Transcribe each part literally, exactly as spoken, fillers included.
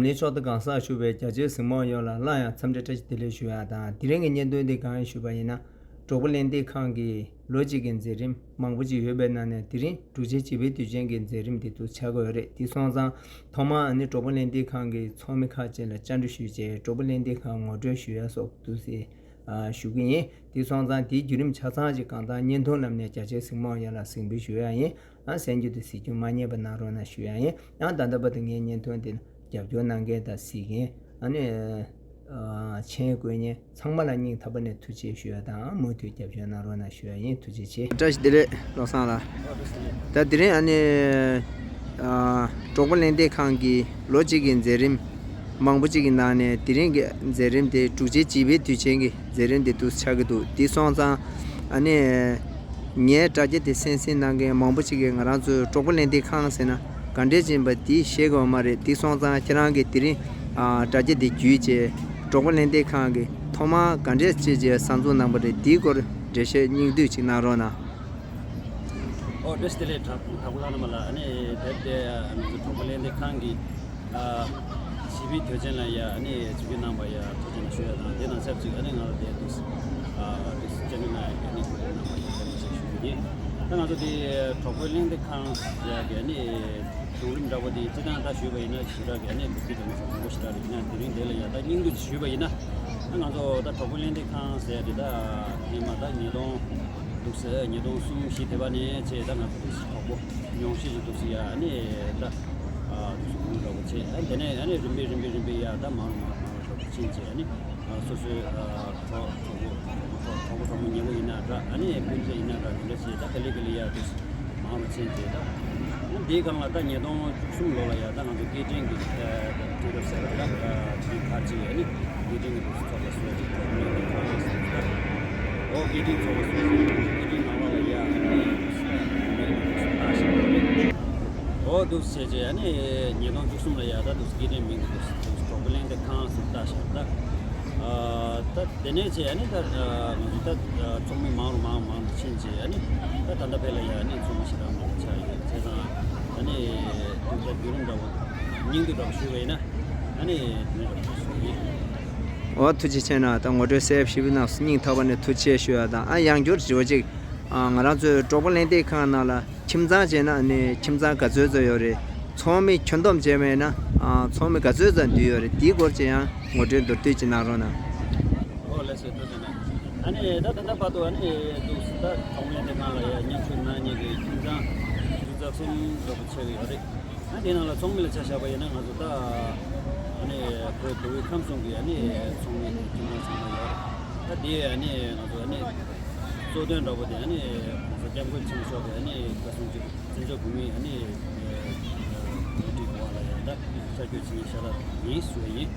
ངའི་ཕྱོགས་སུ་གང་ཟག་བཞུགས་པའི་རྒྱ་ཆེའི་གཟིགས་མོ་བ་ཡོངས་ལ་སླར་ཡང་འཚམས་འདྲི་བཀྲ་ཤིས་བདེ་ལེགས་ཞུ་ཡ་དང་། དེ་རིང་གི་བརྙན་ཐུང་འདི་གང་ཡིན་ཞུས་པ་ཡིན་ན། གྲོགས་པོ་གླེང་སྟེགས་ཁང་གི་ལོ་གཅིག་གི་མཛད་རིམ་མང་པོ་ཅིག་ཡོད་པའི་ནང་ནས་དེ་རིང་སྒྲུབ་བྱེད་བྱིས་པའི་དུས་ཆེན་གྱི་མཛད་རིམ་འདི་འདུག་ཆགས་ཀྱི་ཡོད་རེད། དེ་སོང་ཙང་ཐོག་མར་ཨ་ནི་གྲོགས་པོ་གླེང་སྟེགས་ཁང་གི་ཚོགས་མི་ཁག་ཅིག་ལ་བཅར་འདྲི་ཞུས་རྗེས་གྲོགས་པོ་གླེང་སྟེགས་ཁང་ངོ་སྤྲོད་ཞུ་ཡ་སོགས་འདུག་སེ་ཞུ་གི་ཡིན། དེ་སོང་ཙང་དེའི་བརྒྱུད་རིམ་ཆ་ཚང་ཞིག་གང་ལྟར་བརྙན་ཐུང་ལམ་ནས་རྒྱ་ཆེའི་གཟིགས་མོ་བ་ཡོངས་ལ་གཟིགས་འབུལ་ཞུ་ཡ་ཡིན། ཨ་གསན་རྒྱུ་དེ་གཟིགས་རྒྱུ་མ་བསྙེལ་བ་གནང་རོགས་གནང་ཞུ་ཡ་ཡིན། ཨ་ད་ལྟ་བར་དུ་ངའི་བརྙན་ཐུང་དེ་རྒྱབ་སྐྱོར་གནང་མཁན་དང་གཟིགས་མཁན། ཨ་ནི་ཨ་མཆན་བཀོད་མཁན་ཚང་མ་ལ་སྙིང་ཐག་པ་ནས་ཐུགས་རྗེ་ཆེ་ཞུ་ཡ་དང་། མུ་མཐུད་རྒྱབ་སྐྱོར་གནང་རོགས་གནང་ཞུ་ཡ་ཡིན། ཐུགས་རྗེ་ཆེ། བཀྲ་ཤིས་བདེ་ལེགས་བློ་བཟང་ལགས། ད་དེ་རིང་ཨ་ནི་ཨ་གྲོགས་པོ་གླེང་སྟེགས་ཁང་གི་ལོ་གཅིག་གི་མཛད་རིམ་མང་པོ་ཅིག་གི་ནང་ནས་དེ་རིང་གི་མཛད་རིམ་དེ་སྒྲུབ་བྱེད་བྱིས་པའི་དུས་ཆེན་གྱི་མཛད་རིམ་དེ་འདུག་ཆགས་ཀྱི་འདུག་དེ་སོང་ཙང་ཨ་ནི་ངའི་དྲ་རྒྱ་དེ་གསན་གཟིགས་གནང་མཁན་མང་པོ་ཅིག་གིས་ང་རང་ཚོའི་གྲོགས་པོ་གླེང་སྟེགས་ཁང་ཟེར་ན་ག་འདྲས་ཅིག་ཡིན་པ་དེ་ཤེས་ཀྱི་ཡོད་མ་རེད། དེ་སོང་ཙང་ཁྱེད་རང་གིས་དེ་རིང་ཨ་དྲ་རྒྱ་དེ་བརྒྱུད་བྱས་གྲོགས་པོ་གླེང་སྟེགས་ཁང་གི་ཐོག་མར་ག་འདྲས་བྱས་བྱས་གསར་འཛུགས་གནང་པ་རེད། དེའི་སྐོར་འགྲེལ་བཤད་སྙིང་བསྡུས་ཅིག་གནང་རོགས་གནང་། ཨོ་བཀྲ་ཤིས་བདེ་ལེགས། གྲོགས་པོ་ལྷ་ན་མ་ལགས། ཨ་ནི་དེབ་དེ་ང་ཚོ་གྲོགས་པོ་གླེང་སྟེགས་ཁང་གི་ཨ་བྱིས་པའི་དུས་ཆེན་ལ་ཡ་ཨ་ནི་བྱིས་པའི་རྣམ་པ་ཡ་ཐུགས་རྗེ་གནང་ཞུ་ཡ་དང་། དེ་དང་ཆབས་ཅིག་ཨ་ནི་ང་ལ་དེ་འདུག་ཨ་འདུག་སྤྱན་འདྲེན་གནང་ཡ་གི་ཨ་ནི་ཐུགས་རྗེ་གནང་བ་ཡིན། ཐུགས་རྗེ་ཆེ་ཞུ་རྒྱུ་ཡིན། ད་ང་ཚོ་དེ་གྲོགས་པོ་གླེང་སྟེགས་ཁང་ཡ་གི་ཨ་ནི་བྱུང་རིམ་འདྲ་པོ་དེ་སྤྱིར་བཏང་ད་ཞུས་པ་ཡིན་ན་ཞེ་དྲག་གི་ཨ་ནི་མི་འདུག་ད་ང་ཚོ་མང་པོ་ཞེ་དྲག་རེད། ཡིན་ན་དེ་རིང་དེ་ལ་ཡ་ད་སྙིང་བསྡུས་ཞུས་པ་ཡིན་ན། ད་ང་ཚོ་ད་གྲོགས་པོ་གླེང་སྟེགས་ཁང་ཟེར་དེ་ད་ཧེ་མ་ད་ཉིས་སྟོང་འདུག་ཟེར། ཉིས་སྟོང་གསུམ་བཞི་དེ་བ་ནས་བྱས་ད་ང་ཚོ་དེ་གྲོགས་པོ་ཉུང་ཤས་ཤིག་འདུག་ཟེར་ཡ་ཨ་ནི་ད་ཨ་འདུག་ཟེར་འགོ་འདྲ་པོ་བྱས། ཨ་དེ་ནས་ཨ་ནི་རིམ་པས་རིམ་པས་རིམ་པས་ཡ་ད་མང་རུ་མང་རུ་མང་རུ་འདྲ་པོ་ཕྱིན་བྱས། ཨ་ནི་ཨ་སོ་སོའི་ཨ་གྲོགས་གྲོགས་པོ་གྲོགས་པོ་གྲོགས་མོ་ཉེ་པོ་ཡིན་ན་འདྲ། ཨ་ནི་སྤུན་མཆེད་ཡིན་ན་འདྲ། དེ་འདྲ་བྱས་ད་ག་ལེ་ག་ལེ་ཡ་འདུག་ཟེར། མང་རུ་ཕྱིན་བྱས་ད། འདིའི་སྒང་ལ་ད་ཉིས་སྟོང་བཅུ་གསུམ་ལོ་ལ་ཡ་ད་ང་ཚོ་སྐད་འཕྲིན་གྱི་དུས་རབས་ཟེར་བ་ད་ཆེན་ཁ་ཅིག་ཡ་ནི་སྐད་འཕྲིན་གྱི་ཚོགས་པ་སོགས་ཀྱི་ཐོག་ནས་ཁ་ཟེར་ད། འོ་སྐད་འཕྲིན་ཚོགས་པ་སོགས་ཀྱི་སྐད་འཕྲིན་ནང་ལོགས་ལ་ཡ་ཨ་ནི་ད་ཞིག་རེད། འོ་འདུག་བྱས་བྱས་ཨ་ནི་ཉིས་སྟོང་བཅུ་གསུམ་ལ་ཡ་ད་འདུག་སྐད་འཕྲིན་མིང་གི་འདུག་གྲོགས་པོ་གླེང་སྟེགས་ཁང་ཟེར་ད་ཞིག་ད། ཨ་ད་དེ་ནས་བྱས་ཨ་ནི་ད་ང་ཚོ་ད་ཚོགས་མི་མང་རུ་མང་རུ་མང་རུ་ཕྱིན་བྱས་ཨ་ནི་ད་ད་ལྟ་བར་ལ་ཡ་ཨ་ནི་ཚོགས་མི་ཞེ་དྲག་མང་རུ་ཆགས་ཡོད། བྱས་ཙང་ཨ་ནི་ད་བརྒྱུད་རིམ་འདྲ་བོ་སྙིང་བསྡུས་འདྲ་བོ་ཞུས་པ་ཡིན་ན་ཨ་ནི་དེ་འདྲ་འདྲ་བོ་ཞུ་གི་ཡིན། འོ་ཐུགས་རྗེ་ཆེ་གནང་། ད་ངོ་སྤྲོད་གསལ་པོ་ཞུས་པའི་ནང་སྙིང་ཐག་པ་ནས་ཐུགས་རྗེ་ཆེ་ཞུ་ཡ་དང་། ཨ་ཡང་བསྐྱར་དྲི་བ་གཅིག་ཨ་ང་རང་ཚོའི་གྲོགས་པོ་གླེང་སྟེགས་ཁང་ནང་ལ་ཁྱིམ་ཚང་བྱས་ན་ཨ་ནི་ཁྱིམ་ཚང་ག་ཚོད་ཙམ་ཡོད་རེད། ཚོགས་མི་ཁྱོན་བསྡོམས་བྱས་པ་ཡིན་ན་ཨ་ཚོགས་མི་ག་ཚོད་ཙམ་འདུས་ཡོད་རེད། དེའི་སྐོར་ཅིག་ཡང་ངོ་སྤྲོད་མདོར་བསྡུས་ཅིག་གནང་རོགས་གནང་། ཨོ་ལགས་སོ། ཐུགས་རྗེ་གནང་། ཨ་ནི་ད་ད་ལྟ་བར་དུ་ཨ་ནི་འདུག་ད་གྲོགས་མོ་གླེང་སྟེགས་ཁང་ལ་ཡ་མཉམ་ཞུགས་གནང་མཁན་གྱི་ཁྱིམ་ཚང་བདུན་ཅུ་རྩ་གསུམ་ལྟ་བུ་ཆགས་ཀྱི་ཡོད་རེད། ཨ་དེའི་ནང་ལ་ཚོགས་མི་ལ་ཆ་བཞག་པ་ཡིན་ན་ང་ཚོ་ད་ཨ་ནི་བོད་མདོ་དབུས་ཁམས་གསུམ་གྱི་ཨ་ནི་ཚོགས་མི་ཁྱིམ་ཚང་ཚང་མ་ཡོད་རེད། ད་དེ་ཨ་ནི་ང་ཚོ་ཨ་ནི་གཙོ་དོན་འདྲ་པོ་དེ་ཨ་ནི་༸གོང་ས་༸སྐྱབས་མགོན་ཆེན་པོ་མཆོག་གི་ཨ་ནི་བཀའ་གསུང་ཆོས་བཙན་བྱོལ་བོད་མིའི་ཨ་ནི་ཨ་ནི་འགྲིག་འོག་ལ་ཡ་ད་བཅའ་སྐྱོང་བྱེད་ཡིན་ཤ་ལ་ཡིན་ཞུ་བ་ཡིན།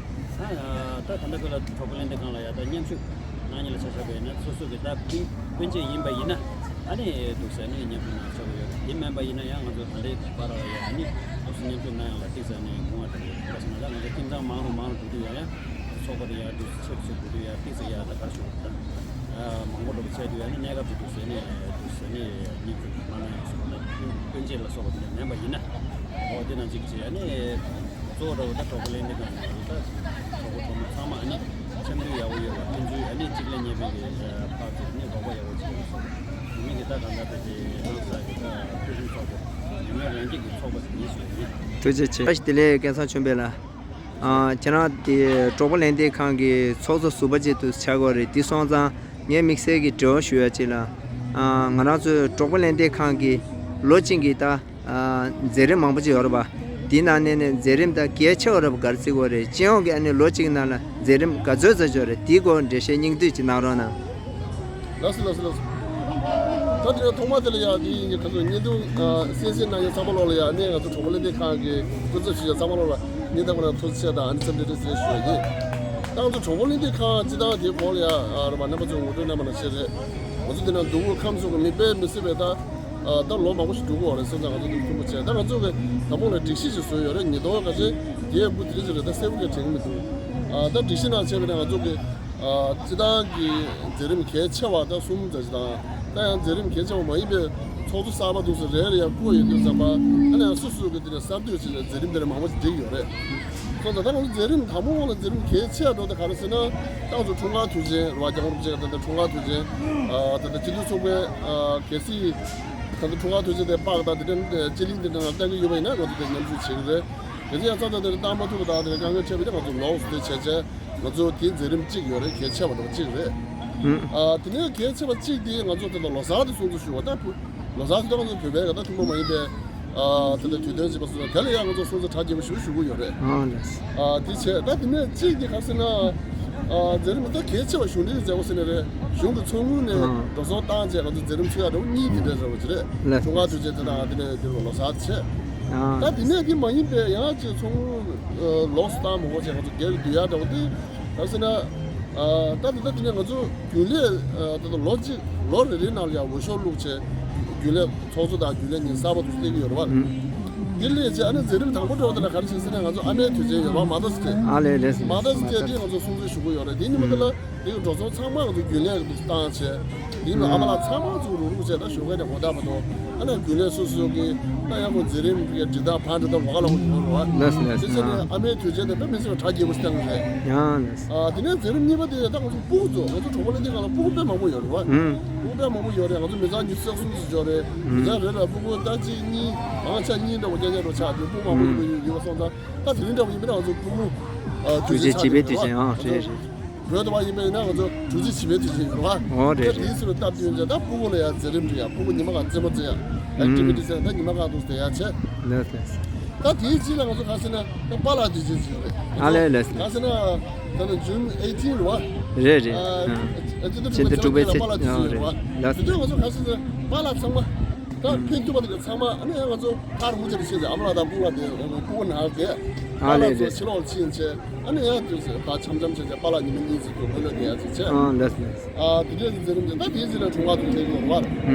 ད་ད་ད་ལྟ་བོད་ལ་གྲོགས་པོ་གླེང་སྟེགས་ཁང་ལ་ཡ་ད་མཉམ་ཞུགས་གནང་མཁན་ལ་ཆ་བཞག་པ་ཡིན་ན་སོ་སོ་གི་ད་སྤུན་སྤུན་མཆེད་ཡིན་པ་ཡིན་ན་ཨ་ནི་འདུག་ཟེར་ནས་མཉམ་ཞུགས་གནང་ཆོག་གི་ཡོད་རེད། དེ་མིན་པ་ཡིན་ན་ཡང་ང་ཚོ་ད་ལྟའི་བར་ལ་ཡ་ཨ་ནི་འདུག་སེ་མཉམ་ཞུགས་གནང་ཡག་ལ་ཏོག་ཙམ་ནས་དགོངས་པ་དང་ཡོད། ག་ཟེར་ན་ད་ང་ཚོ་ཁྱིམ་ཚང་མང་རུ་མང་རུ་འགྲོ་དུས་ཡ་ཡ་ཚོགས་པ་དེ་ཡ་འདུག་སེ་ཆེ་རུ་ཆེ་རུ་འགྲོ་དུས་ཡ་ཏོག་ཙམ་ཡ་ད་ག་ཞུ་ད་མང་པོ་འགྲོ་བ་བྱས་དུས་ཡ་ནི་གནས་སྐབས་དེ་འདུག་ཟེར་ནས་འདུག་ཟེར་ནས་མཉམ་ཞུགས་མ་གནང་ཡག་སོང་ན་སྤུན་མཆེད་ལ་སོགས་པ་དེ་འདྲ་མིན་པ་ཡིན་ན་འོ་དེ་ནང་གཅིག་བྱས་ཡ་ནི། གཙོ་བོ་འདྲ་བོ་ད་གྲོགས་པོ་གླེང་སྟེགས་ཁང་ནང་ལ་ད་གྲོགས་པོ་གྲོགས་མོ་ཚང་མ་ཨ་ནི་འཆམ་མཐུན་ཡག་པོ་ཡོད་པ་ཕན་ཚུན་ཨ་ནི་གཅིག་ལ་གཉིས་ཕན་གྱི་ཕར་ཚུར་ནི་རོགས་པ་ཡག་པོ་བྱེད་ཡོད་སོང་། དེ་མིན་གྱི་ད་གང་ལྟར་ཕལ་ཆེར་རང་ས་གི་ད་ཕུལ་བྱུང་ཚོགས་པ་ཉམས་མྱོང་རང་སྐྱེད་ཀྱི་ཚོགས་པ་ཞིག་ཡིན་ཞུ་ཡ་ཡིན། ཐུགས་རྗེ་ཆེ། བཀྲ་ཤིས་བདེ་ལེགས་སྐལ་བཟང་ཆོས་འཕེལ་ལགས། ཨ་ཁྱེད་རང་དེ་གྲོགས་པོ་གླེང་སྟེགས་ཁང་གི་ཚོགས་གཙོ་ཟུར་པ་ཅིག་ཏུ་ཆགས་ཀྱི་ཡོད་རེད། དེ་སོང་ཙང་ངས་དམིགས་བསལ་གྱི་དྲི་བ་ཞུ་ཡ་ཅིག་ལ། ཨ་ང་རང་ཚོའི་གྲོགས་པོ་གླེང་སྟེགས་ཁང་གི་ལོ་གཅིག་གི་ད། ཨ་མཛད་རིམ་མང་པོ་ཅིག་ཡོད་རེད་པ། དེའི་ནང་ནས་ནས་མཛད་རིམ་དང་གལ་ཆེ་བ་རེད་པ་ག་རེ་བརྩི་དགོས་རེད། སྤྱི་ཡོངས་ཀྱི་ཨ་ནི་ལོ་གཅིག་ནང་ལ་མཛད་རིམ་ག་ཚོད་ཙམ་ཡོད་རེད། དེའི་སྐོར་འགྲེལ་བཤད་སྙིང་བསྡུས་ཅིག་གནང་རོགས་གནང་། ལགས་སོ་ལགས་སོ་ལགས་སོ། ད་དེ་ཐོག་མ་དེ་ལ་ཡ་དེ་ཡིན་གྱི་ཁ་སང་བརྙན་ཐུང་ཨ་གསན་གཟིགས་གནང་མཁན་ཚང་མ་ལོག་ལ་ཡ་ནས་ང་ཚོ་གྲོགས་པོ་གླེང་སྟེགས་ཁང་གི་སྐུ་ཚབ་ཞུ་མཁན་ཚང་མ་ལོག་ལ་སྙིང་ཐག་པ་ནས་ཐུགས་རྗེ་ཆེ་དང་ཨ་ནི་འཚམས་འདྲི་བཀྲ་ཤིས་བདེ་ལེགས་ཞུ་བ་ཡིན། ད་ང་ཚོ་གྲོགས་པོ་གླེང་སྟེགས་ཁང་སྤྱི་བཏང་དེའི་སྐོར་ལ་ཡ་ཨ་རེད་པ་རྣམ་པ་ཚོས་ངོ་སྤྲོད་གནང་པ་ནང་བཞིན་རེད། ང་ཚོ་འདི་ན་འདུག་ཁམས་གསུམ་གྱི་མི་དཔེ་མི་སྲིད་པའི་ད། ཨ་ད་ལོ་མང་པོ་ཞིག་འགྲོ་གི་ཡོད་རེད། སོང་ཙང་ང་ཚོ་འདི་ཐུགས་མ་ཆེ། ད་ང་ཚོ་གི་དང་པོ་ལ་སྒྲིག་གཞི་ཞིག་བཟོས་ཡོད་རེད། ཉིས་སྟོང་ག་ཚོད་བརྒྱད་དགུ་དེ་རིང་ཞིག་རེད། ད་གསལ་པོ་གི་དྲན་གྱི་མི་འདུག་ཨ་ད་སྒྲིག་གཞི་ནང་བྱས་པ་ཡིན་ན་ང་ཚོ་གི་ཨ་སྤྱི་བཏང་གི་མཛད་རིམ་གལ་ཆེ་བ་ད་གསུམ་ཙམ་ཞིག་དང་། ད་ཡང་མཛད་རིམ་གལ་ཆེ་བ་མ་ཡིན་པའི་ ཚོགས་གཙོ་གསར་པ་འདུག་ཟེར་རེ་རེ་ཡང་བསྐོས་ཡོད་དུས་ཙམ་པ་ཨ་ནི་སོ་སོ་གི་དེ་ནས་གསར་གཏོད་བྱས་ནས་མཛད་རིམ་དེ་འདྲ་མང་པོ་ཞིག་བསྒྲིགས་ཡོད་རེད། སོང་ཙང་ད་ང་ཚོ་མཛད་རིམ་དང་པོ་འོག་ལ་མཛད་རིམ་གལ་ཆེ་བ་འགྲོ་དེ་ག་རེ་ཟེར་ན། ད་ང་ཚོ་འཁྲུངས་སྐར་དུས་ཆེན་རེད་བ། རྒྱལ་བ་རིན་པོ་ཆེ་གི་ད་ལྟ་འཁྲུངས་སྐར་དུས་ཆེན་ཨ་ད་ལྟ་སྤྱི་འཐུས་ཚོགས་པའི་ཨ་གལ་སྲིད་ད་ལྟ་འཁྲུངས་སྐར་དུས་ཆེན་དེ་པར་དང་དེ་འདྲ་སྤྱི་གླིང་དེ་འདྲ་ནང་བཏང་གི་ཡོད་པ་ཡིན་ན་ང་ཚོ་དེ་མཉམ་ཞུགས་བྱེད་ཀྱི་རེད། གལ་སྲིད་ཡང་ས་ཐག་དེ་བཏང་མ་ཐུབ་པ་དང་དེ་དཀའ་ངལ་འཕྲད་པ་ཡིན་ན་ང་ཚོ་ལོགས་སུ་དེ་བྱས་བྱས་ང་ཚོ་དེའི་མཛད་རིམ་གཅིག་ཡོད་རེད། གལ་ཆེ་བ་འདྲ་བ་གཅིག་རེད། ཨ་དེ་ནས་གལ་ཆེ་བ་གཅིག་དེ་ང་ཚོ་དེ་ལ་ལོ་གསར་དེ་སྲུང་བརྩི་ཞུ་བ་ད་བུ། ལོ་གསར་དེ་ང་ཚོ་བོད་པའི་ག་ད་ཐུན་མོང་མ་ཡིན་པའི་ཨ་དེ་འདྲ་དུས་སྟོན་བྱེད་པ་སོགས་དེ་ལ་ཡང་ང་ཚོ་སྲུང་བརྩི་གྲ་རྒྱས་པོ་ཞིག་ཞུ་གི་ཡོད་རེད། ཨ་ལགས། ཨ་དེ་བྱས་ད་དེ་ནས་གཅིག་དེ་ག་རེ་ཟེར་ན། ཨ་མཛད་རིམ་ད་གལ་ཆེ་བ་གཞུང་འབྲེལ་མཛད་སྒོ་ཟེར་ནས་རེད། གཞུང་གི་ཚོགས་དངུལ་ནས་ཨ་འགྲོ་སོང་བཏང་བྱས་ང་ཚོ་མཛད་རིམ་ཚུགས་ཡག་འདྲ་བོ་གཉིས་དེ་འདྲ་རེད་བ་ཅི་རེད། ལགས། འཁྲུངས་སྐར་དུས་ཆེན་དེ་དང་དེ་ནས་དེ་ལོ་གསར་བྱས། ཨ་ད་དེ་ནས་དེ་མ་ཡིན་པའི་ཡང་ཅིག་ཚོགས་དངུལ་ལོགས་སུ་བཏང་མ་དགོས་བྱས་ང་ཚོ་སྒེར་གྱི་བསྡུ་ཡག་འདྲ་བོ་དེ་ག་རེ་ཟེར་ན། ཨ་ད་དེ་ད་དེ་ནས་ང་ཚོ་རྒྱུན་ལས་ཨ་ད་ལྟ་ལོ་གཅིག་ལོ་རེ་རེའི་ནང་ལ་ཡང་འོས་ཤོག་བླུགས་བྱས་རྒྱུན་ལས་ཚོགས་གཙོ་དང་རྒྱུན་ལས་གཉིས་གསར་པ་དུ་སླེབས་ཀྱི་ཡོད་རེད་བ། ཨུམ། དེ་སླེབས་བྱས་ཨ་ནི་མཛད་རིམ་དང་པོ་འགྲོ་བ་དེ་ལ་ག་རེ་བྱེད་ཟེར་ན་ང་ཚོ་ཨ་མའི་དུས་ཆེན་ཡོད་རེད་བ། Mother's Day། ཨ་ལས་ལས་སོ། Mother's Day། Mother's Day། དེ་ང་ཚོ་སྲུང་བརྩི་ཞུ་གི་ཡོད་རེད། དེ་ཉིན་མོ་དེ་ལ་དེ་གི་འགྲོ་སོང་ཚང་མ་ང་ཚོ་རྒྱུན་ལས་ཀྱི་བཏང་བྱས། དེ་ཡིན་ན་ཨ་མ་ལགས་ཚང་མ་ཚུར་རུག་རུག་བྱས་ད་ཞོགས་ཀས་ནས་དགོང་དག་བར་དུ་ཨ་ནི་རྒྱུན་ལས་སོ་སོ་གི་ད་ཡང་ཁོ་མཛད་རིམ་གི་འབྲི་སྟངས་ཕར་འབྲི་སྟངས་ག་ལ་འོ་ཡོད་རེད་བ། ལགས་སོ་ལགས་སོ། དེ་ཚོ་ནས་ཨ་མའི་དུས་ཆེན་དེ་དཔེ་མི་སྲིད་པ་གྲ་རྒྱས་པོ་ཞིག་བཏང་གི་རེད། ཡང་ལགས་སོ། ཨ་དེ་ནས་མཛད་རིམ་གཉིས་པ་དེ་ད་ང་ཚོ་སྤུ་གུ་ཚོ་ང་ཚོ་གྲོགས་པོ་ལེན་ལྡན་ཁང་ལ་སྤུ་གུ་དཔེ་མང་པོ་ཡོད་རེད་བ། ཨུམ། སྤུ་གུ་དཔེ་མང་པོ་ཡོད་རེད། ང་ཚོ་མི་ཚང་ཉི་ཤུ་རྩ་གསུམ་ཙམ་ཡོད་རེད། མི་ཚང་རེ་ལ་སྤུ་གུ་ད་གཅིག་གཉིས་མང་ཆ་གཉིས་འདྲ་བོ་རྐྱང་རྐྱང་འདྲ་བོ་ཆགས་འདུག་སྤུ་གུ་མང་པོ་ཡོད་པ་ཡོད་པ་སོང་ཙང་ད་དེ་རིང་འདྲ་བོ་ཡིན་པ་ན་ང་ཚོ་སྤུ་གུ་ཨ་དུས་ཆེན་ཆགས་བསྡད་ཡོད་རེད་བ། ང་ཚོ་བོད་དུ་བ་ཡིན་པ་ཡིན་ན་ང་ཚོ་དྲུག་ཅུ་བྱེད་པའི་དུས་ཆེན་ཡོད་རེད་བ། ཨོ་རེད་ད་དེའི་རེད། ཚུལ་ལ་སྟབས་བསྟུན་བྱས་ད་སྤུ་གུ་ལ་ཡང་མཛད་རིམ་འགྲོ་ཡ། སྤུ་གུ་ཉི་མ་གང་རྩེད་མོ་རྩེ་ཡ། ཨེག་ཊི་ཝི་ཊི་སེ་ད་ཉི་མ་གང་འདུག་བསྡད་ཡ་བྱས། ལགས་ལགས། ད་དེའི་རྗེས་ལ་ང་ཚོ་ག་རེ་ཟེར་ན་ད་པཱ་ལགས་དུས་ཆེན་ཞིག་ཡོད་རེད། ཨ་ལས་ལས། ག་རེ་ཟེར་ན་ད་ནི་ཇུན་ཨེ་ཊིན་རེད་བ། རེད་རེད། ཨ་ཨ་ཨ་སྤྱི་ཟླ་དྲུག་པའི་ཚེས་པཱ་ལགས་དུས་ཆེན་ཡོད་རེད་བ། ལགས་དེ་དུས་ང་ཚོ་ག་རེ་ཟེར་ན་པཱ་ལགས་ཚང་མ་ད་ཕེབས་ཐུབ་པ་དེ་ག་ཚང་མ་ཨ་ནི་ང་ཚོ་ཐག་རིང་པོ་ཅིག་ཏུ་ཕྱིན་ཏེ་ཨ་མ་ལགས་དང་སྤུ་གུ་ལགས་དེ་སྤུ་གུ་ནང་དེ་ཨ་པཱ་ལགས་ལས་ཚོ་རེད། ཕྱི་ལོགས་ཕྱིན་བྱས། ཨ་ནི་ཡང་དུས་ཚོད་ད་འཆམ་འཆམ་བྱས་བྱས་པཱ་ལགས་ཉི་མ་གཉིས་ཙམ་དུ་ལྷོད་ལྷོད་བསྡད་ཡ་ཅིག་བྱས། ཨ་ལགས་ལགས། ཨ་དེ་འདྲའི་མཛད་རིམ་དེ་ད་དེའི་རྗེས་ལ་གྲོང་ཁ་དུ་སླེབས་ཡོང་བར།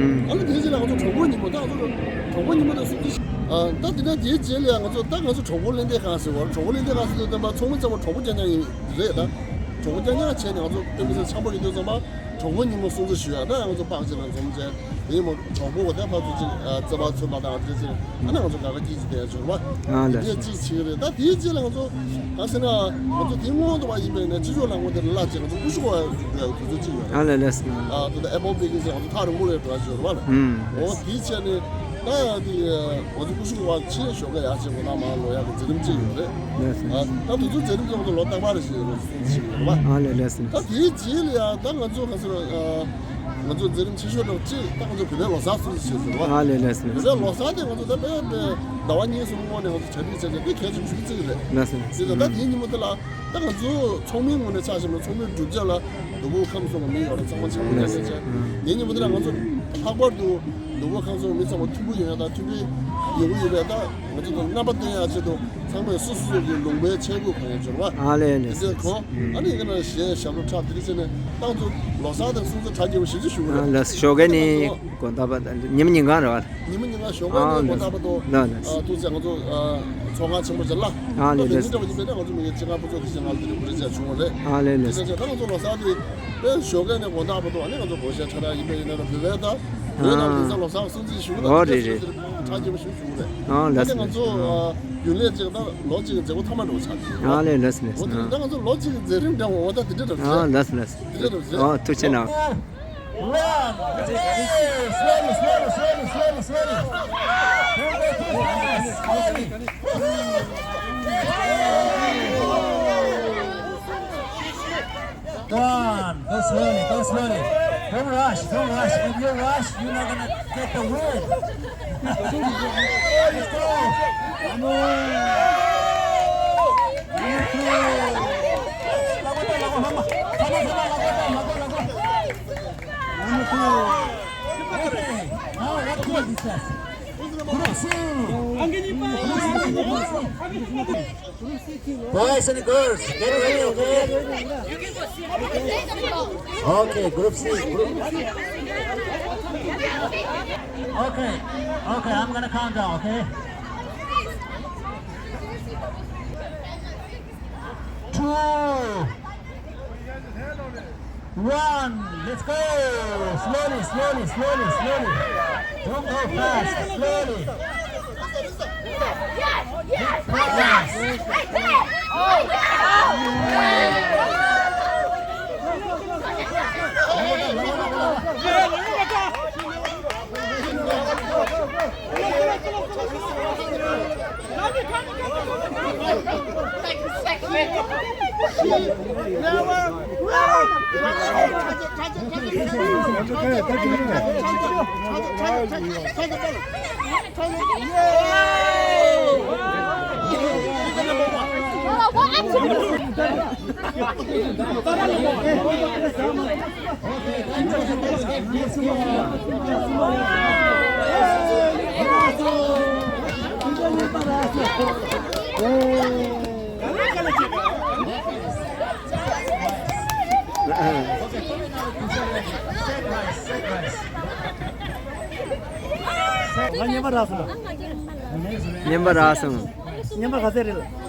ཨ་ནི་དེའི་རྗེས་ལ་ང་ཚོ་གྲོགས་པོ་ཉིན་མོ་ད་ང་ཚོ་གྲོགས་པོ་ཉིན་མོ་དང་སྲུང་བརྩི་ཨ་ད་དེ་ནས་དེའི་རྗེས་ལ་ང་ཚོ་ད་ང་ཚོ་གྲོགས་པོ་ལྷན་སྡེ་ཁང་ཟེར་བར་གྲོགས་པོ་ལྷན་སྡེ་ཁང་ཟེར་དུས་ཙམ་པ་ཚོགས་མི་ཚང་མ་གྲོགས་པོ་རྐྱང་རྐྱང་ཡིན་རེད། ད་གྲོགས་པོ་རྐྱང་རྐྱང་བྱས་ནས་ང་ཚོ་དཔེ་མི་སྲིད་འཆམ་པོ་ཡིན་དུས་ཙམ་པ་གྲོགས་པོ་ཉིན་མོ་སྲུང་བརྩི་ཞུ་ཡ་ད་ང་ཚོ་པག་ཅིག་ལ་འཛོམས་བྱས། དེ་མོ་གྲོགས་པོ་བ་དེ་ཕར་ཚུར་ཅིག་རྩེད་པ་ཚུར་པ་དང་དེ་ཚོ་ཨ་ནི་ང་ཚོ་དགའ་དགའ་སྐྱིད་སྐྱིད་བསྡད་ཡ་འབྱོར་བ། ཨ་ལགས། དེ་གཅིག་བྱེད་ཀྱི་རེད། ད་དེའི་རྗེས་ལ་ང་ཚོ་ག་ཟེར་ན་ང་ཚོ་དེ་སྔོན་དུ་བ་ཡིན་པའི་ནས་སྤྱི་ཚོགས་ལ་ངོ་དེ་ལ་ཅིག་ང་ཚོ་ཀུ་ཤུ་གོ་བ་འགྲོ་ཡ་དུས་ཚོད་ཅིག་ཡོད་རེད། ཨ་ལགས་ལགས། ཨ་དེ་ད་ཨེ་པལ་པེ་ཀིང་ང་ཚོ་ཐག་རིང་པོ་ལ་འགྲོ་ཡ་འབྱོར་བ་ལ། ཨུམ། འོ་དེའི་ཆ་ནས་ད་ཡ་དེ་ང་ཚོ་ཀུ་ཤུ་གོ་བ་ཆེ་ཞོགས་ཀ་ཡ་ཆེ་གོ་ན་མ་ལོ་ཡ་གི་མཛད་རིམ་ཅིག་ཡོད་རེད། ལགས་སོ། ཨ་ད་དུས་ཚོད་མཛད་རིམ་ཅིག་ང་ཚོ་ལོ་རྟག་པར་རེ་བཞིན་ཡོད་རེད། ཨ་ལས་ལས་སོ། ད་དེའི་རྗེས་ལ་ཡང་ད་ང་ཚོ་ག་ཚོད་ང་ཚོ་མཛད་རིམ་ཆེ་ཤོས་འདྲ་བོ་གཅིག་ད་ང་ཚོ་བོད་པའི་ལོ་གསར་སྲུང་བརྩི་བྱེད་ཟེར་བ། ཨ་ལས་ལས་སོ། བོད་པའི་ལོ་གསར་དེ་ང་ཚོ་ད་དཔེ་དཔེ་ཟླ་བ་གཉིས་གསུམ་སྔོན་ནས་ང་ཚོ་གྲ་སྒྲིག་བྱས་བྱས་དེ་གལ་ཆེན་ཞུ་བརྩི་གི་རེད། ལས་སོ་ལས་སོ། དེ་ད་ད་དེའི་ཉིན་མོ་དེ་ལ་ད་ང་ཚོ་ཚོགས་མིའི་ངོས་ནས་ཆ་བཞག་ན་ཚོགས་མིའི་གྲུབ་ཆ་ལ་ནོར་བུ་ཁམས་གསུམ་གྱི་མི་ཡོད་ར་ཚང་མ་ཆ་བཞག་བྱས་བྱས་དེའི་ཉིན་མོ་དེ་ལ་ང་ཚོ་ལྷག་པར་དུ་ནོར་བུ་ཁམས་གསུམ་གྱི་མི་ཚང་མ་མཐུན་པོ་ཡོང་ཡ་དང་མཐུན་སྒྲིལ་ཡོང་གི་ཡོད་པས་ད། ང་ཚོ་དང་རྣམ་པ་སྟོན་ཡག་ཆེད་དུ་ཚང་མས་སོ་སོ་སོ་གི་ལུང་པའི་ཆས་གོས་གོན་ཡག་འབྱོར་བ། ཨ་ལས་ལས། དེ་ཚོ་གོན། ཨ་ནི་ཡིན་ན་གཞས་ཞབས་བྲོ་འཁྲབ་དེ་འདྲ་བྱས་ནས་ཏང་ཙུའུ་ལོ་གསར་དང་སྲུང་བརྩི་གྲ་རྒྱས་པོ་ཞེ་ཅིག་ཞུ་གི་རེད། ཨ་ལས་ཞོགས་ཀས་ནི་དགོང་དག་བར་དུ་ཉི་མ་ཉིན་གང་རེད་བ། ཉི་མ་ཉིན་གང་ཞོགས་ཀས་ནི་དགོང་དག་བར་དུ། ཨ་ལས། ཨ་ཐུགས་རྗེ་ཆེ། ང་ཚོ་ཨ་ཚོགས་ཁང་ཆེན་པོ་ཅིག་ལ། ཨ་ལས་ལས། དེ་འདྲ་བ་ཡིན་པས་ན་ང་ཚོ་མི་ངན་སྤྱི་ཁང་ཕུན་ཚོགས་ཀྱི་ཞིང་ཁ་ལ་དེ་འདྲ་གོ་སྒྲིག་བྱས་བྱུང་བ་རེད། ཨ་ལས་ལས། དེ་འདྲ་བྱས་ད་ང་ཚོ་ལོ་གསར་དེ་དཔེ་ཞོགས་ཀས་ནས་དགོང་དག་བར་དུ་ཨ་ནི་ང་ཚོ་སྒོར་གཞས་འཁྲབ་ཡག་ཡིན་པ་ཡིན་ན་ར་བོད་པའི་ད་བོད་ནང་ལ་ཡིན་ཙང་ལོ་གསར་སྲུང་བརྩི་ཞུ་གི་ད་ཨོ་དེ་འདྲ་རེད་རེད། སྲུང་བརྩི་རེད་པ་གྲ་རྒྱས་པོ་ཞིག་ཞུ་གི་རེད། ཨ་ལས་ཨ་ནི་ང་ཚོ་ཨ་རྒྱུན་ལས་ཅིག་ད་ལོ་གཅིག་གི་མཛད་སྒོ་མཐའ་མ་འགྲོ་ཆགས་ཀྱི་ཡོད། ཨ་ལས་ལས་ལས། འོ་དེ་རེད། ད་ང་ཚོ་ལོ་གཅིག་གི་མཛད་རིམ་འདྲ་བོ་འོ་ད་དེ་འདྲ་འདྲ་བོ་ཨ་རེད། ལས་ལས། དེ་འདྲ་འདྲ་བོ་རེད། ཨོ་ཐུགས་རྗེ་གནང་། One, two, slowly, slowly, slowly, slowly, slowly. Don't go too fast. Slowly. Go on, go slowly, go slowly. Don't rush, don't rush. If you rush, you're not gonna get the win. Let's go. Come on. Number two. Number two. Okay. Now what do we discuss? Group C. Boys and girls, get ready, okay? Okay, group C, group C. Okay, okay, I'm gonna count down, okay? Two. One, let's go! Slowly, slowly, slowly, slowly. Don't go fast, slowly. ང་རྔན་པ་རག་སོང་། རྔན་པ་རག་སོང་། རྔན་པ་ག་ཚད་རེད་ལ།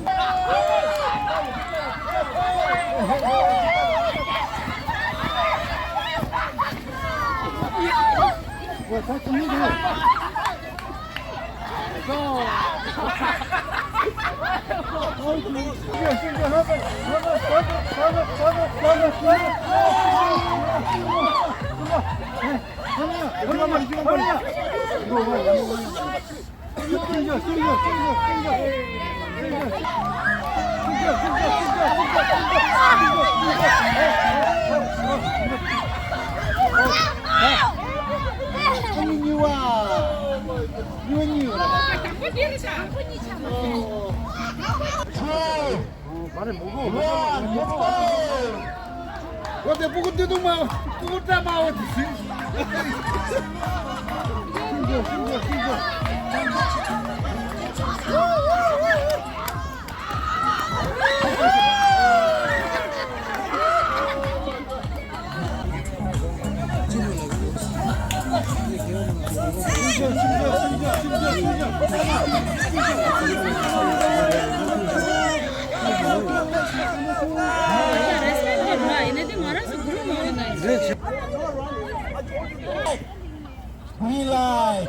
Green light.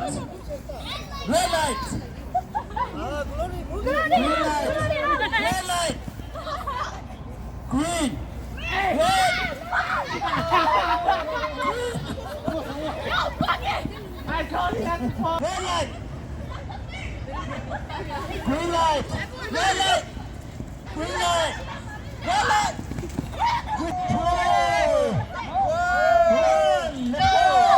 Red light. Green light. Red light. Green. Red. Red light. Green light. Red light. Green light. Red light. Good throw. One, let's go.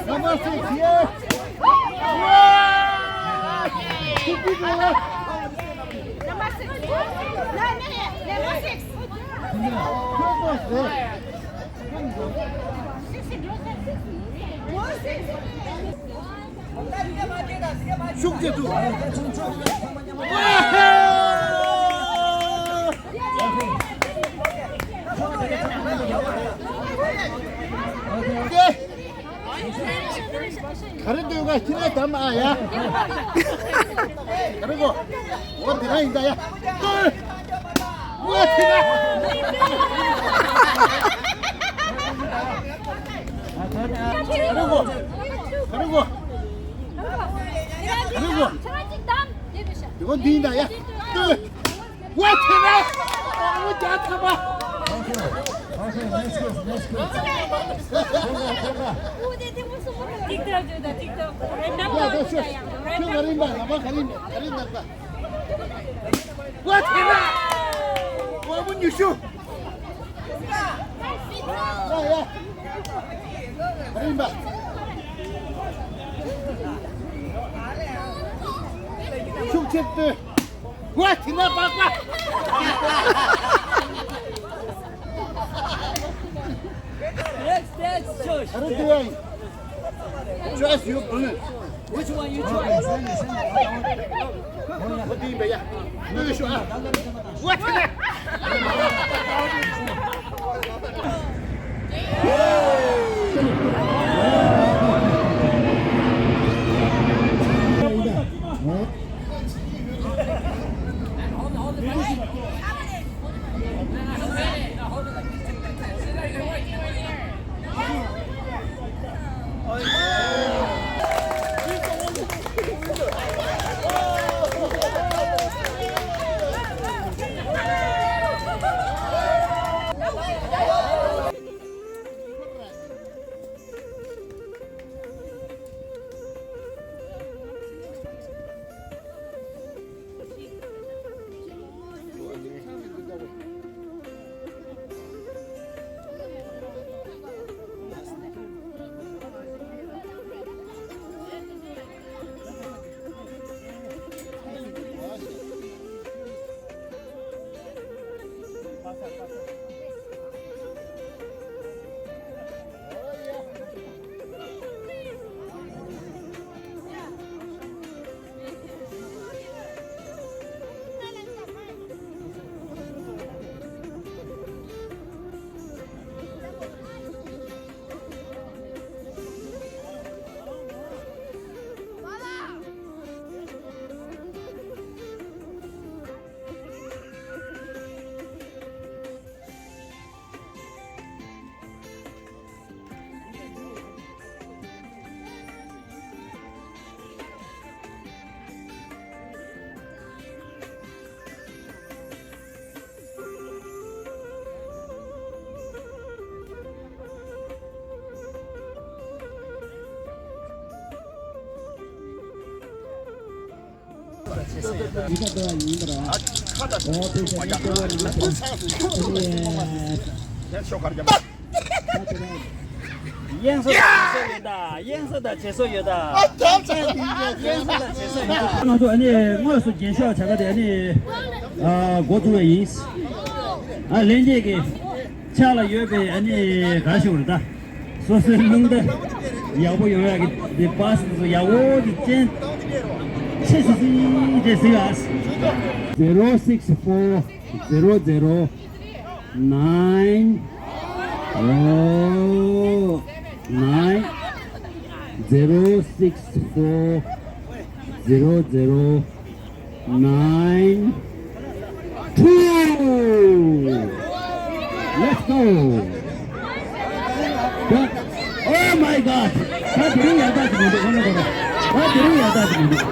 Number six, yeah. Number six. Number six. ཤུགས་ཆེ་ཐུབ། ག་རེ་འདོད་ག་ཁྱི་ལ་དམ་ཨ་ཡ། ག་རེ་གོ། འོ་དེ་རང་ཡིན་ད་ཡ། འོ་དེ་རང་། ག་རེ་གོ། ག་རེ་གོ། ག་རེ་གོ། དེ་གོ་འདི་ཡིན་ད་ཡ། འོ་དེ་རང་། འོ་རྒྱ་ཐ་མ། Okay, okay, next question, next question. Go, go, go, go. TikTok ཅོ་ད་TikTok རེད་ན་ཡ་ད་ཤོད་ཤོད། ག་རེ་ཡིན་པ་ལ་མ་ག་རེ་ཡིན་པ་ག་རེ་ཡིན་པ། ཝ་ཐི་ན། ཝ་མོ་ཉི་ཤུ། ཡ་ཡ། ག་རེ་ཡིན་པ། ཤུགས་ཆེར་ལྟོས། ཝ་ཐི་ན་པགས་པ། Next, next, shush. ག་རེ་དེ་ཡིན། Choice your balloon. Which one you choose? What do you mean? What? དབྱིངས་སུ་དང་བྱེད་སོ་ཡོད་ད། དབྱིངས་སུ་དང་བྱེད་སོ་ཡོད་ད། དབྱིངས་སུ་དང་བྱེད་སོ་ཡོད་ད། ང་ཚོ་ཨ་ནི་དངོས་སུ་རྒྱན་ཤོག་བྱ་དགའ་དེ་ཨ་ནི་ཨ་འགོ་བཙུགས་པ་ཡིན། ཨ་ལྷན་རྒྱས་ཀྱི་ཕྱག་ལ་ཡོད་པའི་ཨ་ནི་ག་ཞུ་རེད་ད། སོ་སོའི་རླུང་རྟ་ཡག་པོ་ཡོང་ཡག་གི་འདི་བཱས་འདི་ཚོ་ཡག་པོ་ཅིག་ཅན་ཆེ་སི་སི་ཅེ་སི་ཨ། zero six four zero zero nine oh nine zero six four zero zero nine two. Let's go. Oh my God. ད་དེ་རིང་ཡག་ད་ཅིག་མི་འདུག་ཁོ་ན་ཁོ་ན། ད་དེ་རིང་ཡག་ད་ཅིག་མི་འདུག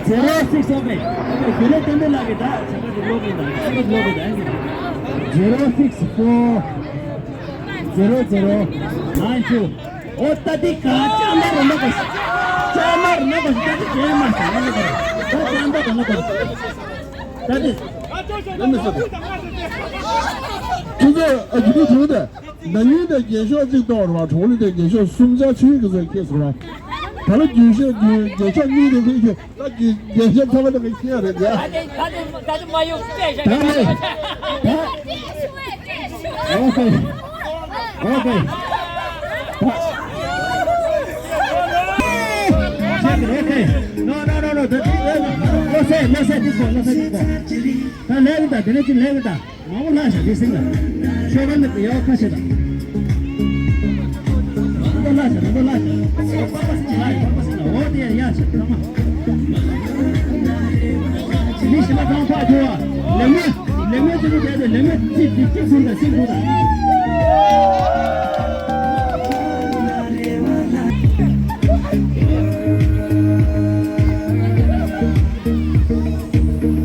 zero six okay. Okay, དེ་ནས་བསྟན་པའི་ལགས་ཀྱིས་ད་བྱ་དགའ་དེ་ཀློག་གི་འདུག་ཀློག་གི་འདུག zero six four zero zero nine two. ཨོ་ད་འདི་ག་ལྕགས་མ་རུ་མ་གོ་ཤི། ལྕགས་མ་རུ་མ་གོ་ཤི། ད་འདི་རྒྱན་མ་ཟེར་མ་གོ་ད་ལྕགས་མ་རུ་མ་གོ་ཤི། ད་འདི། ཁྱོད་ཚོ་ཨ་ཇི་ཏི་དྲུག་དང་ན་ཡུལ་དང་རྒྱན་ཤོག་གཅིག་གཏོང་བ་གྲོང་ལི་དང་རྒྱན་ཤོག་གསུམ་ཆ་ཆུའི་གི་ཚོད་ཁྱེད་ཚོ་ར། ད་ལ་རྒྱན་ཤོག་རྒྱན་ཤོག་གཉིས་དེ་ཁྱེད་ད་རྒྱན་ཤོག་ཚང་མ་དེ་ཁྱེད་རེད་ཡ། ད་དེ་ད་དེ་མ་ཡོང་བལྟས་ཤག་ད་ལེ། ད། Okay. Okay. Check it, okay. No, no, no, no. The thing, no, no, no. Let's say, let's say this one, let's say this one. ད་ལེགས་ད་དེ་ནས་ཅི་ལེགས་ད། མང་པོ་ལྷག་ཤག་དེ་སེང་ལ། ཤོག་ཁ་ནི་ཡག་ཁ་ཤས་དང་། མང་པོ་ལྷག་ཤག་མང་པོ་ལྷག་ཤག་པགས་པ་སེང་ལྷག་ཡོད། པགས་པ་སེང་ལ་འོ་དེ་ཡག་ཤག་ཚང་མ། མི་ཤི་མ་ཚང་ཕག་ཐུ་བ། ལེགས་མོ། ལེགས་མོ་ཅི་ནི་བསྡད་པའི་ལེགས་མོ་ཅི་ཅི་ཅི་སུན་དང་ཅི་སུན་དང་།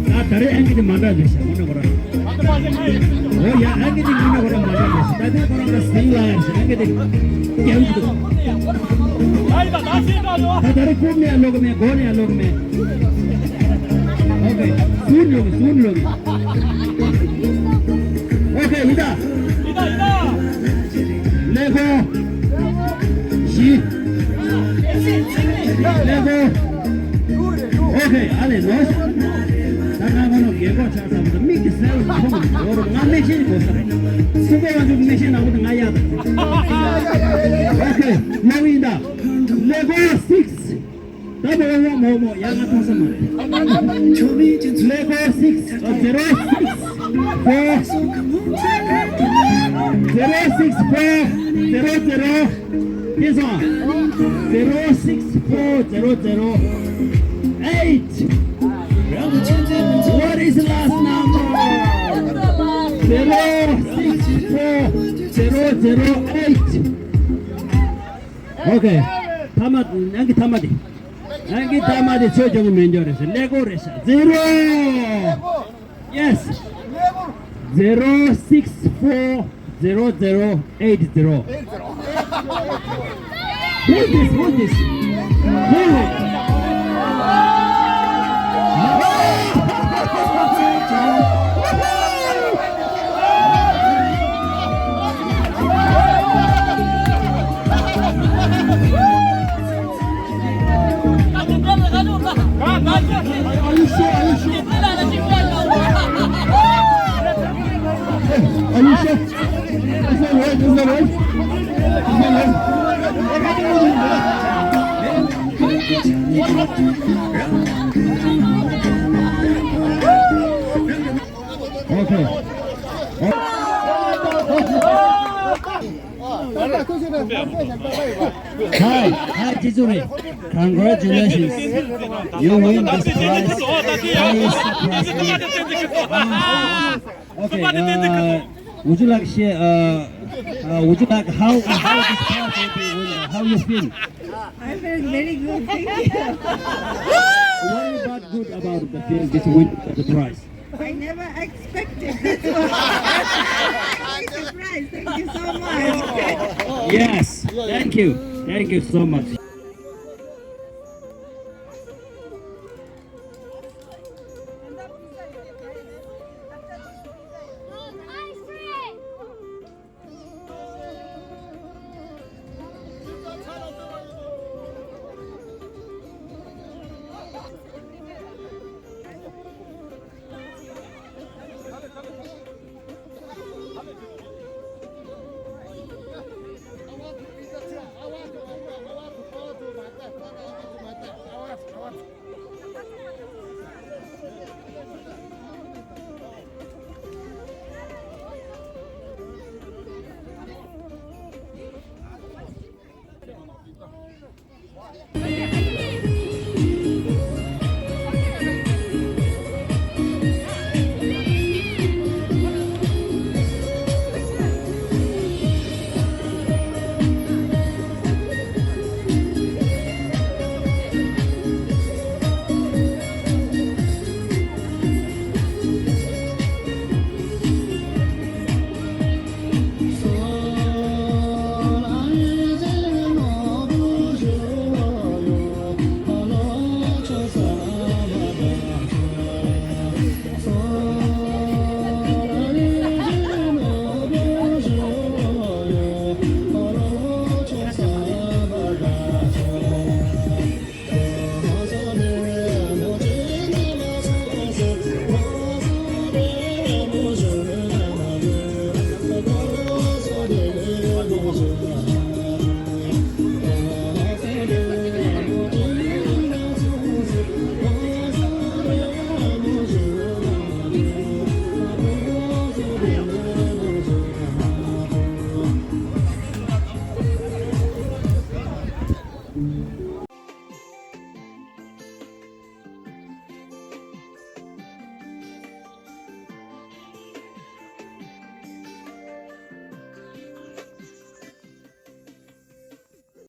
ད་ད་རེས་ཨང་ཀི་དེ་མ་འདྲ་རེད་ཤག་མ་འདྲ་གོ་ར། ཨོ་ཡ། ཨ་ཀི་དེ་ངོ་མ་ཁོ་རང་མ་འདྲ་ཞིག་ད་ལྟ་ཁོ་རང་ལ་སིང་ལ་ཡར་ཞིག་ཨ་ཀི་དེ་རྒྱབ་འདུག་ད་ད་རེས་རྐུབ་ནས་ལོག་མེད། མགོ་ནས་ལོག་མེད། ཨོ་ཁེ། ཟུར་ལོག་ཟུར་ལོག་ཨོ་ཁེ། ཡིན་ད། ཀླད་ཀོར་བཞི། ཀླད་ཀོར། ཨོ་ཁེ། ཨ་ལས་ནོ། ད་ང་ཁོ་ནོ་རྒན་གོག་ཆགས་ས་མ་གཏོགས་མིག་གི་སེལ་མཐོང་མི་འདུག་ང་མིག་ཤེལ་དགོས་ས་རེད། སུ་པ་ཝན་ཆུ་མིག་ཤེལ་ནག་པོ་དེ་ང་ཡག་ད། ཨོ་ཁེ། ལོག་ཡིན་ད། ཀླད་ཀོར་སིགས། ད་མོ་མོ་མོ་མོ་ཡ་ང་མཐོང་ས་མ་རེད། ཀླད་ཀོར་སིགས། ཨ། ཛི་རོ་སིགས་ཕོར། ཛི་རོ་སིགས་ཕོར། ཛི་རོ་ཛི་རོ། ཡིན་སོང་། ཛི་རོ་སིགས་ཕོར་ཛི་རོ་ཛི་རོ་ཨེཊ། What is the last number? ཛི་རོ་སིགས་ཕོར་ཛི་རོ་ཛི་རོ་ཨེཊ། ཨོ་ཁེ། ཐ་མ། ནང་གི་ཐ་མ་དེ། ནང་གི་ཐ་མ་དེ་ཆོས་སྐྱོང་མེད་འཇོག་རེད་ཟེར། ཀླད་ཀོར་རེད་ཤག་ཛི་རོ། Yes. ཛི་རོ་སིགས་ཕོར་ཛི་རོ་ཛི་རོ་ཨེཊ་ཛི་རོ། Who's this? Who's this? Who is it? Are you sure? Are you sure? Are you sure? Is that right? Is that right? Is that right? Okay. Hi, hi, Jizuri. Congratulations. You win this prize. Highest prize. Okay, uh, would you like to share, uh, uh, would you like, how, how this prize will be win? How you feel? I feel very good, thank you. What is that good about the feel this win the prize? I never expected this one. I'm very surprised. Thank you so much. Yes, thank you. Thank you so much.